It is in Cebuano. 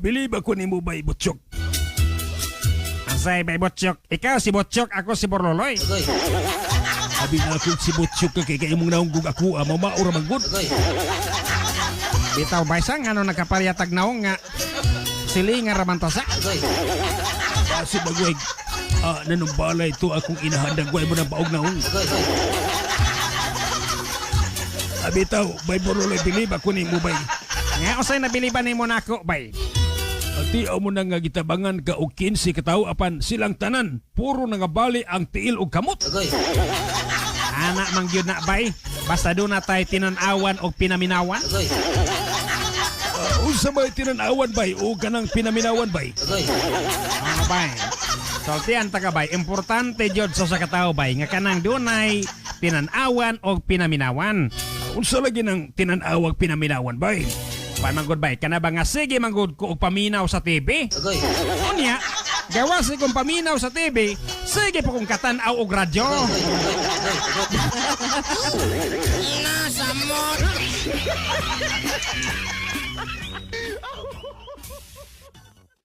Believe ako nimo, bay Butchok. Asay, bay Butchok? Ikaw si Butchok, ako si Borloloy. Abi na akong si Butchok ka kay kay imong naunggog ako, mamao ra man gud. Bitaw bay sa ngano nagkaparyatag naong nga silingan ra man ta sa. Basi bagway nanumbalay to akong inahan gway mo ng baog naong. Bitaw, bay Borloloy, believe ako nimo, bay. Nga usay nabiliban nimo nako, bay? Ati mo na nga gitabangan ka og 15 ka tawo apan silang tanan puro nangabali ang tiil og kamot. Ana man gyud na, bay. Basta doon na tay tinan-awan og pinaminawan. Unsa may tinan-awan, bay, o kanang pinaminawan, bay? Ano, bay? Sultian ta ka, bay, importante jud sa katawo, bay, nga kanang dunay tinan-awan og pinaminawan. Unsa lagi nang tinan-awag pinaminawan, bay? Pan manggod, bay, kana ba nga sige manggod ko og paminaw sa TV? Unya, gawas kong paminaw sa TV, sige po kong katan-aw og radyo. Nasa mo.